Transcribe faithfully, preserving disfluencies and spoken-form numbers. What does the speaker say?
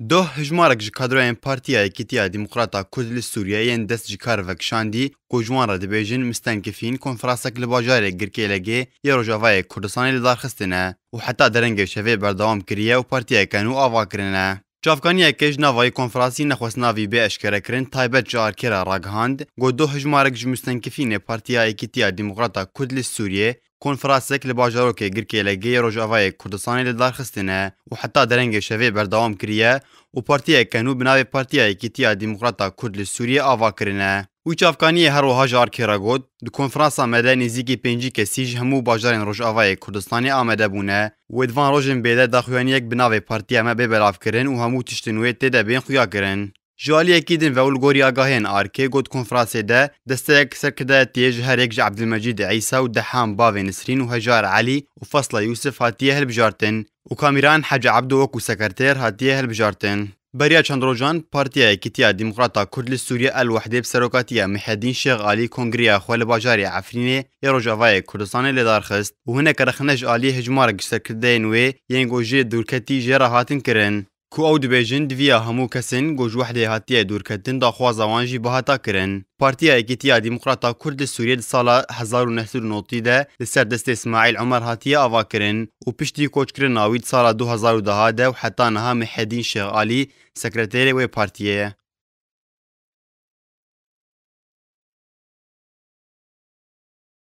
Doh hijmarek ji kadroyên Partiya Yekîtiya Demokrata Kurd li Sûriyê yên dest ji kar vekişandî, ku ji wan re dibêjin mistenkifîn, konferansek li bajarê Girkêlegê yê Rojavayê Kurdistanê li dar xistine û heta derengê şevê berdewam kiriye û partiyeke nû ava kirine. Çavkaniyeke ji navayî konferansî nexwest navî bê eşkerekirin taybet ji arkê re ragihand, got doh hijmarek ji mistenkifînê Partiya Yekîtiya Demokrata Kurd li Sûriyê konferansek li bajarokê Girkêlegê yê Rojavayê Kurdistanê li dar xistine û heta derengê şevê berdewam kiriye û partiyeke nû bi navê Partiya Yekîtiya Demokrata Kurd li Sûriyê ava kirine. Wî çavkaniyê her wiha ji arkê re got, di konferansa me de nêzîkî pêncî kesî ji hemû bajarên Rojavayê Kurdistanê amade bûne. Wê di van rojên bê de daxuyaniyek bi navê partiya me bê belavkirin û hemû tiştên wê tê de bên xuya kirin. Ji aliyekî din ve û li gorî agahiyên arkê got, konferansê de desteyek serkirdayetiyê ji her yek ji Ebdilmecîd Îsa û Deham Bavê Nisrîn û Hejar Elî û Fasla Yûsif hatiye hilbijartin û Kamîran Hec Ebdo wekû sekreter hatiye hilbijartin. Beriya çend rojan Partiya Yekîtiya Demokrata Kurd li Sûriyê El Wehdê bi serokatiya Mihedîn Şêx Alî kongreya xwe li bajarê Efrînê yê Rojavayê Kurdistanê li dar xist û hinek rexne ji alî hejmarek ji serkirdeyên wê yên ku jê dûrketî jê re hatin kirin, ku ew dibêjin diviya hemû kesên ku ji Wehdê hatiye dûrketin daxwaza wan jî bihata kirin. Partiya Yekîtiya Demokrata Kurd li Sûriyê di sala hezar û neh sed û notî de li ser destê Îsmaîl Omer hatiye avakirin û piştî koçkirina wî di sala du hezar û deh de û heta niha Mihedîn Şêx Alî sekreterê wê partiyê ye.